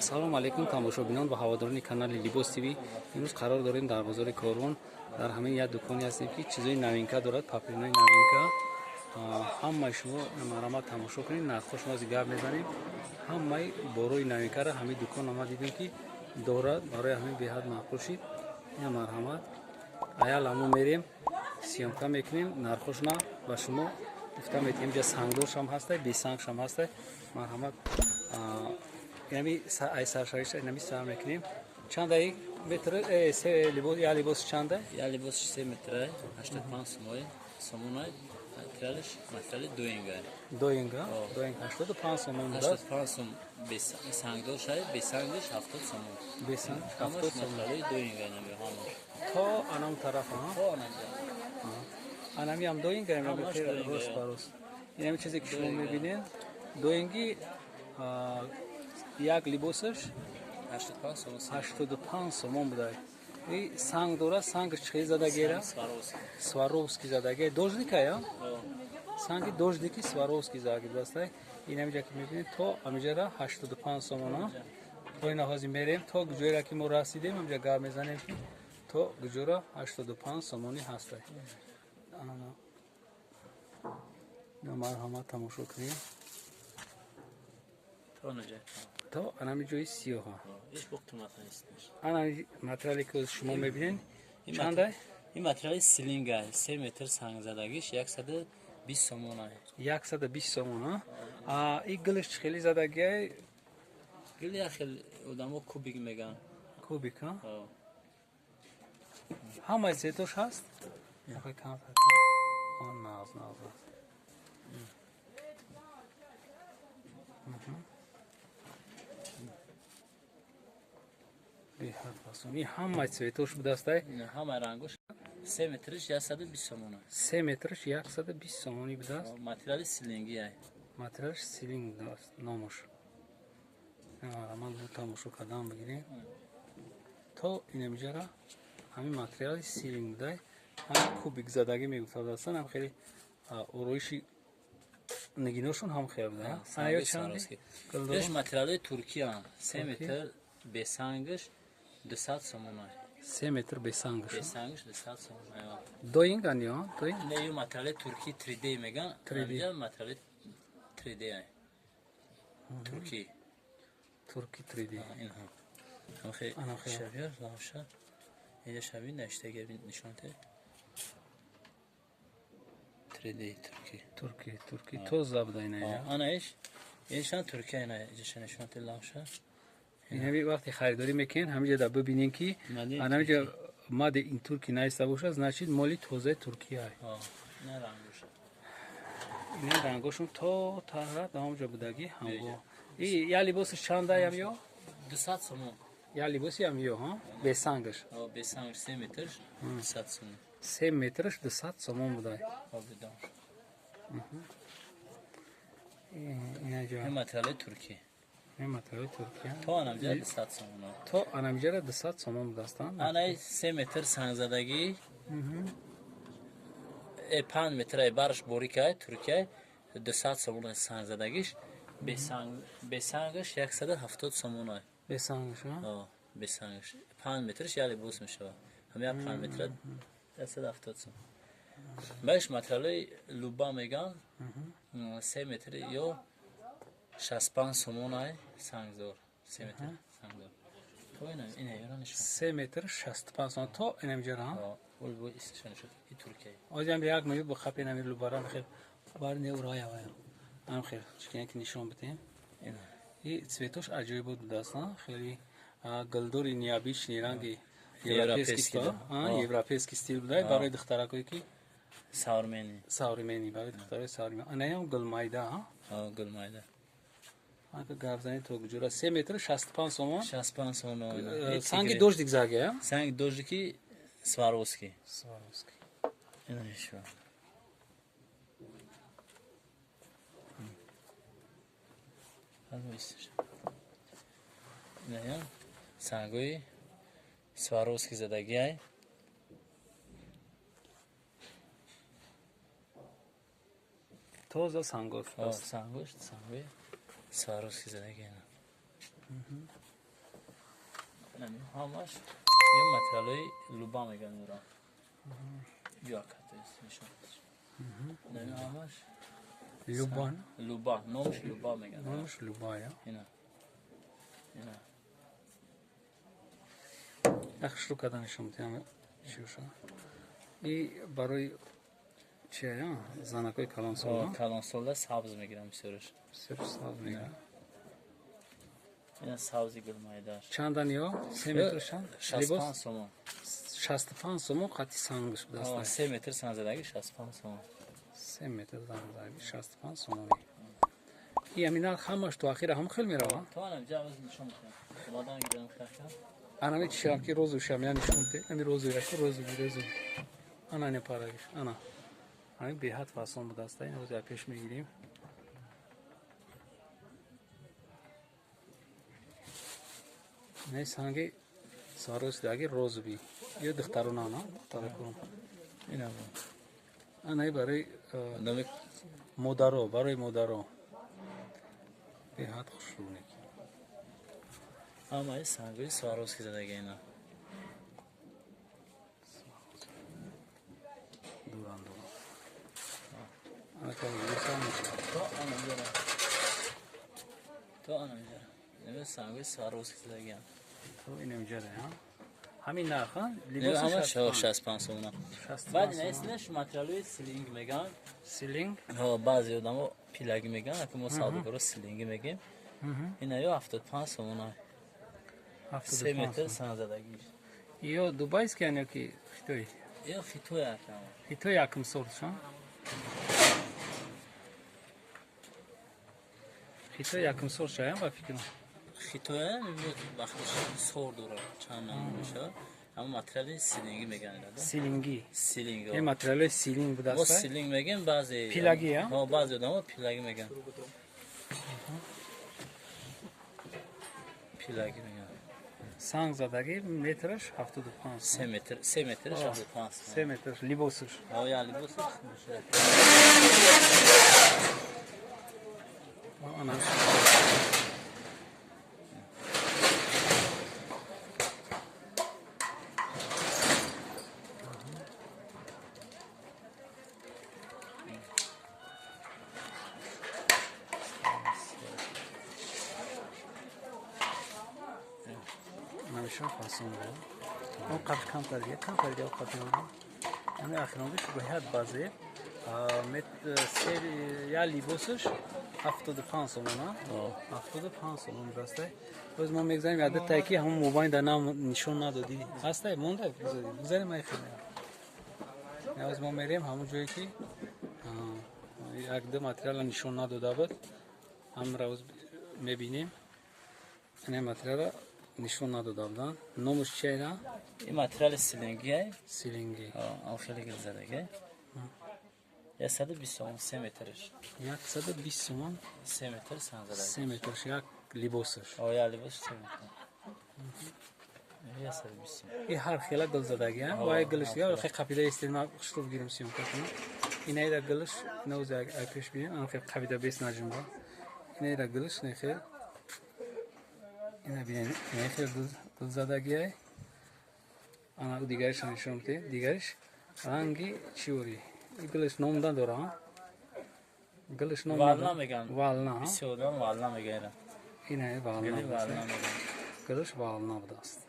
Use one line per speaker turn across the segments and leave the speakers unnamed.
Салом алейкум, тамошобинон ва ҳаводорони канали Либос ТВ. Имрӯз қарор дорем дар бозори Корвон, дар ҳамин як дуконе ҳастем, ки чизои новинка дорад, паплинои новинка. Ҳамаи шумо марҳамат, тамошо кунед, нархҳошон ози гап мезанем. Ҳамаи борои новинкаро ҳамин дукон ама дидем, ки дорад, барои ҳамин беҳад маъқул шид. Ина, марҳамат, аяла мо мерем, съёмка мекунем, нархҳошона ба шумо гуфта метиҳем. Ҷа сангдоршам ҳастай, бесангшам ҳастай. Марҳамат, инами ай саршавиша инами сар мекунем. Чандаи метр, се либос, я либос чанда?
Я либос 3 метра, 85 сомои, сомонай, материалиш материали дуинга.
Доинга, доинг 85 сомон будааст.
85 сом бесангдор шай, бесангдиш 70 сомон.
Бесанг
ҳамаш
70 сомон.
Материали дуинга нами ҳамаш.
То анам тараф, а?
То анамҷа.
Анами ҳам доинга.
Ҳамаш доинга,
Рост
я.
ба рост инами чизе ки шумо
Доинга.
мебинед, доинги, як либосаш
85 сомон.
85 сомон буда. И санг дорад, сангаш чӣ хел задагера?
Сваровски.
Сваровски задаге, дождика я?
О.
Санги дождики Сваровски задаги будастай. Инамиҷа ки мебинед, то амиҷара 85 сомона. То ина ҳозир мерем, то ҷойра ки мо расидем, амиҷа гап мезанем, ки то куҷора 85 сомонӣ ҳастай. Ана, марҳамат, тамошо кунем.
То анаҷа.
То анами ҷои сиёҳа.
Иш бо қимат нест.
Ана материале ки шумо мебинед, чандай?
Ин материали силинга, 3 метр сангзадагиш 120 сомон.
120 сомон, а? И гилиш чӣ хели задагиай?
Гил як хел одамо кубик меган.
Кубик, а?
О.
Ҳамаи цветош ҳаст. Охи, камтар он нағз, нағз аст. Беҳад фасон. Ин ҳамаи цветош будастай.
Ҳамаи рангош, 3 метриш 120 сомон.
3 метрш 120 сомонӣ будааст.
Материали силинги ай.
Материалш силинг будааст номаш. Ман бу тамошо кардан бигирем. То инамиҷара ҳамин материали силинг будай, ҳам кубик задагӣ мегуфтадастан, ҳам хеле ороиши нигиношон ҳам хел буда. Ана ё чанди?
Иш материали туркия, 3 метр бесангаш 200 сомон.
3 метр бесангаш.
Бесангаш 200 сомон.
Доинг ани, доинг?
Не, ю материали турки 3D меган.
3D.
Материали 3D ай. Турки.
Турки 3D.
Инҳо. Ҳам хел шабир, лавша. Инҷа шабир навиштаги нишон те. 3D турки.
Турки, турки тоза буда ина.
Ана иш. Иншан Туркия, ина иҷа нишон те лавша.
Инами вақте харидорӣ мекунед, ҳамиҷа да бибинед, ки анамиҷа made in Турки наиста бошад, значит, моли тозаи Туркия.
Ина рангош.
Ина рангошон то таҳра ҳамҷа будагӣ ҳамго. И я либосиш чандаям ё?
200 сомон.
Я либоси ям ё, ҳа? Бесангаш.
О, бесангаш 3 метр 200 сомон.
3 метрш 200 сомон будай.
О, бидон.
Ина ҷо.
Ин материали туркӣ.
Ин материали Туркия.
То анамҷа 200 сомон.
То анамҷара 200 сомон будастанд.
Анаи 3 метр сангзадагӣ. 5 метр ай барш борикай Туркия 200 сомон сангзадагиш. Бесанг бесангаш 170 сомон.
Бесангаш, а?
О, бесангаш. 5 метрш як либос мешавад. Ҳам як 5 метр 170 сом. Баъдаш материалҳои луба меган, 3 метр ё 65 сомон ай сангзор. 3 метр сангзор. То ина ина ёра нишон.
3 метр 65 сомон то инамҷара, ҳа?
О, ул бо истишон шуд. И Туркия.
Озиам як мею бо хапи инами лубара хел бар не урая вая. Ам хел чикина ки нишон битем.
Ина.
И цветош аҷоибот будааст, хеле гулдори необычный, ранги европейский стил, европейский стил будай барои духтаракое ки
современный.
Современный, барои духтарои современный. Анаям гулмайда, ҳа?
О, гулмайда.
Ака гап занед, то куҷора 3 метр 65 сомон.
65 сомон.
Санги дождик заге, а?
Санги дождики Сваровски.
Сваровски.
Ина ишва. Ина сангои Сваровски задагиай.
Тоза сангош.
Сангош, сангои Сваровски задагиай. Ҳамаш ё материалҳои луба меган ӯро. Ё катес нишон. Ҳамаш
луба.
Луба, номаш луба меган.
Номаш луба, я.
Ина. Ина.
Як хушрӯ карда нишон медиҳам чиша. И барои чия, занакҳои калонсол?
Калонсолда сабз мегирам бисёраш.
Бисёраш сабз мегирам.
Ина сабзи гулмайдаш.
Чандан ё? 3 метр чанд?
65 сомон.
65 сомон қати сангаш будаст.
3 метр сангзадаги 65 сомон.
3 метр сангзадаги 65 сомон. И ҳамин нарх ҳамаш то ахира ҳам хел мерава?
То анам ҷа оз нишон медиҳам. Омадан гирам хака.
Ана ми чишам ки розу шам я нишон де. Ами розу яку розу розу. Ана не парагиш. Ана. Ами беҳад фасон будаст. Ин оз я пеш мегирим. Не санги сарос даги розуби. Ё духтарона на, духтаракон.
Ина.
Ана барои модаро, барои модаро. Беҳад хушрӯ.
Ҳамаи сангҳои Сваровски задаги ина.
Дуран дуран. Ана то
То ана ҷара. То ана ҷара. Ина сангҳои Сваровски задаги.
То инам ҷара, ҳа? Ҳамин нарх, ҳа? Либос
65 сомона. Баъд ина исмаш материалҳои силинг меган.
Силинг?
Ҳо, баъзе одамо пилаги меган, аку мо савдогаро силинги мегем. Ина ё 75 сомона. 3 метр сангзадагиш.
Ё дубайский ё ки хитой?
Ё хитой акам.
Хитой якум сорт, ҳа? Хитой якум сорт шаям ба фикрам.
Хитой вақтиш сор дорад, чанд намуд мешавад. Ҳама материали силинги меган инада.
Силинги.
Силинг.
Ин материали силинг будаст.
Мо силинг мегем, баъзе
пилаги, ҳа?
Ҳо, баъзе одамо пилаги меган. Пилаги меган.
Санг задаги метраш 75.
3 метр, 3 метраш 75.
3 метраш либосаш.
Ҳо, я либосаш.
Ана. Намешон фасон буд. Он қадр камтар дия, камтар дия қадр. Ами ахирондиш беҳад базе. Я либосаш 75 сомона. 75 сомон растай. Боз мо мегзарем яда тайки ҳамон мобайн дар нам нишон надодӣ. Ҳастай монда гузарем ай хеле. Боз мо мерем ҳамон ҷое ки як ду материала нишон надода буд. Ҳамра боз мебинем. Ин материала нишон надода буданд. Номаш чия?
Ин материали силинги.
Силинги.
Ҳо, хеле гилзадаги. 120 сомон 3 метраш.
120 сомон
3 метр сангзадаги.
3 метраш як либосаш.
Ҳо, як либос 3 метр. 120 сомон.
Ин ҳар хела гилзадаги, ҳа? Ва як гилиш дигар хеле қапида истед, ман хушрӯ бигирам съёмка кунам. Инаира гилиш, ина оз ай пеш бинем, ан хеле қапида бес наҷумба. Инаира гилиш, не хел. Ина бинем, ина хел гилзадаги ай. Ана дигариш нишон медиҳем, дигариш ранги чиори. Гилиш ном надора, ҳа? Гилиш ном
Вална меган.
Вална, ҳа?
Бисёр одам вална меган.
Ина вална.
Гили вална меган.
Гилиш вална будааст.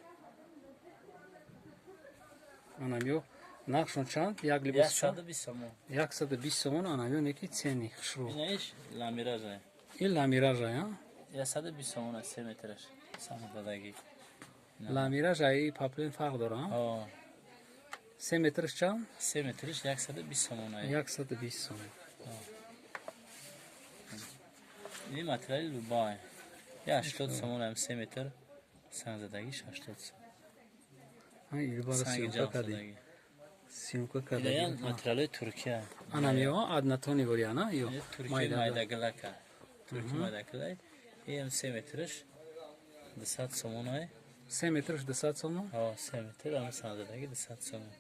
Анам ё нархшон чанд? Як либос чанд?
120 сомон.
120 сомон. Анам ё неки цени хушрӯ.
Инаиш ламиража.
Ин ламиража, ҳа?
120 сомон аст 3 метраш. Сангзадаги.
Ламираж ай паплин фарқ дора, ҳа?
Ҳо.
3 метраш чанд?
3 метраш 120 сомон аст.
120 сомон.
Ин материали луба. 80 сомон ам 3 метр сангзадагиш 80 сомон.
Ҳа, илбара съёмка кардем. Съёмка кардем.
Ин материалҳои Туркия.
Анам ё аднатони вори ана ё
Туркия майдагилака. Туркия майдагилай. Ин 3 метраш 200 сомон ай.
3 метраш 200 сомон?
Ҳо, 3 метр ам сангзадаги 200 сомон.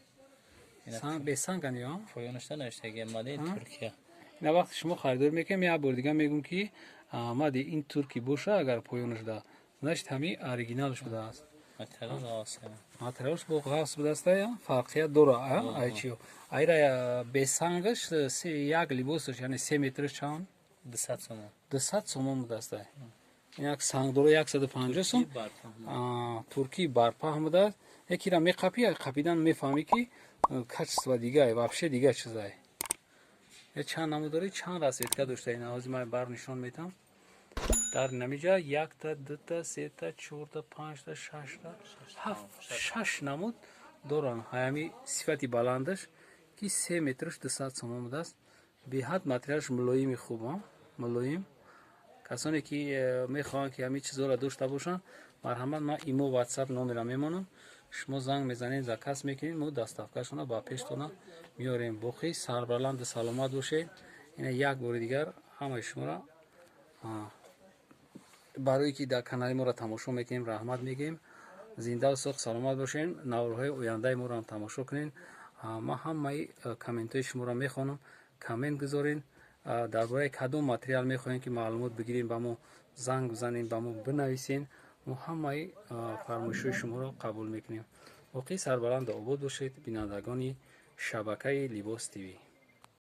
Бесанган ё?
Поёнашда навиштаги мади Туркия.
Ина вақти шумо харидор мекунем, як бор дига мегӯм ки мади ин турки боша, агар поёнашда Значит, ҳами оригиналш будааст.
Материал ғафс.
Материалш бо ғафс будааст, фарқият дора. Ай чиё, айра бесангаш як либосаш, яъне 3 метраш чанд?
200 сомон.
200 сомон будааст. Инак, сангдоро 150 сом, туркии барпаҳм будааст. Якира меқапӣ, қапидан мефаҳмӣ, ки качество дигае, вообще дига чизае. Чанд намуд дорӣ, чанд расцветка дошта? Ин ҳозир ман бар нишон метам. Дар намиҷа якта, дута, сета, чорта, панҷта, шашта, ҳафт, шаш намуд доранд. Ҳаями сифати баландаш, ки 3 метраш 200 сомон будааст. Беҳад материалаш мулоими хуб, мулоим. Касоне ки мехоҳанд, ки ҳамин чизҳоро дошта бошанд, марҳамат, ман имо, ватсап номера мемонам, шумо занг мезанед, заказ мекунед, мо доставкашона ба пештона меорем. Боқӣ сарбаланду саломат бошед. Ина як бори дигар ҳамаи шуморо барое ки дар канали моро тамошо мекунем, раҳмат мегӯем. Зиндаву соғ, саломат бошед. Наворҳои ояндаи моро ҳам тамошо кунед. Ман ҳамаи комментҳои шуморо мехонам. Коммент гузоред, дар бораи кадом материал мехоҳем, ки маълумот бигирем, ба мо занг бизанед, ба мо бинависед. Мо ҳамаи фармоишҳои шуморо қабул мекунем. Боқӣ сарбаланду обод бошед, бинандагони шабакаи Либос ТВ.